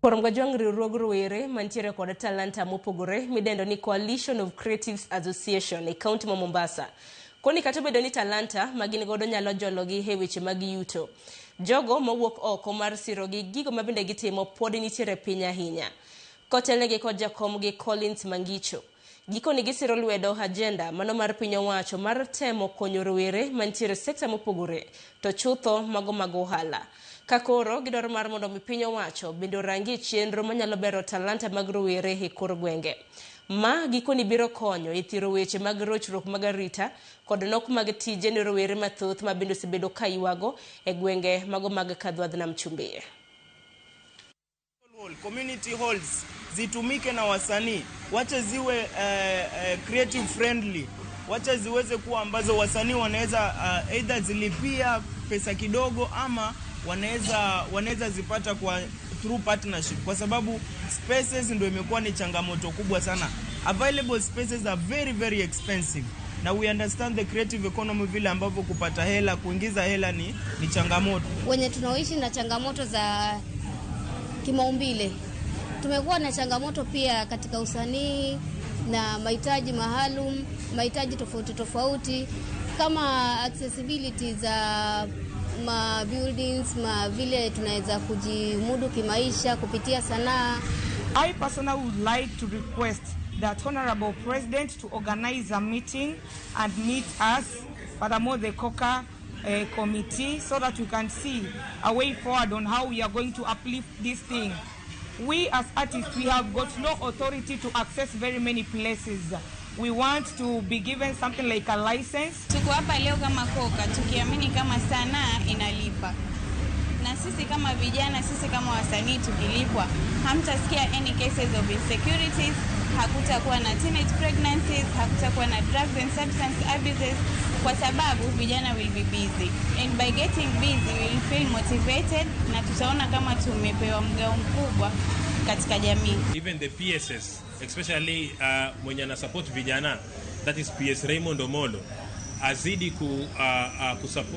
Koromgajwang' riwruog rowere mantiere kod talanta mopogore midendo ni Coalition of Creatives Association e kaunti ma Mombasa. Koni kata obedo ni talanta ma gin godo nyalo jologi e weche mag yuto. Jogo mawuok oko mar sirogi gigo ma bende gitimo pod nitiere piny ahinya. Kotelnegi kod jakomgi Collins Mangicho. Gikoni gisiro lwedo agenda mano mar piny owacho mar temo konyo rowere mantiere sekta mopogore to chutho mago mag ohala. Ka koro gidwaro mar mondo mi piny owacho bende orangi chenro manyalo bero talanta mag rowere e kor gwenge. Ma gikoni biro konyo e thiro weche mag rochruok mag arita kod nok mag tije ne rowere mathoth ma bende osebedo ka ywago e gwenge mago mag Kadhwadh Nam Chumbi. Hall, community halls zitumike na wasanii, wacha ziwe creative friendly, wacha ziweze kuwa ambazo wasanii wanaweza either zilipia pesa kidogo ama wanaweza zipata kwa through partnership, kwa sababu spaces ndio imekuwa ni changamoto kubwa sana. Available spaces are very very expensive na we understand the creative economy, vile ambavyo kupata hela, kuingiza hela ni changamoto. Wenye tunaoishi na changamoto za kimaumbile. Tumekuwa na changamoto pia katika usanii na mahitaji maalum, mahitaji tofauti tofauti kama accessibility za ma buildings, ma vile tunaweza kujimudu kimaisha kupitia sanaa. I personally would like to request that Honorable President to organize a meeting and meet us, furthermore the COCA committee, so that we can see a way forward on how we are going to uplift this thing. We as artists, we have got no authority to access very many places. We want to be given something like a license. Tuko hapa leo kama COCA tukiamini kama sanaa inalipa, na sisi kama vijana, sisi kama wasanii tukilipwa, hamtasikia any cases of insecurities, hakutakuwa na teenage pregnancies, hakutakuwa na drugs and substance abuses, kwa sababu vijana will be busy and by getting busy we will feel motivated, na tutaona kama tumepewa mgao mkubwa katika jamii. Even the PSs, especially mwenye ana support vijana, that is PS Raymond Omolo, azidi kusupport.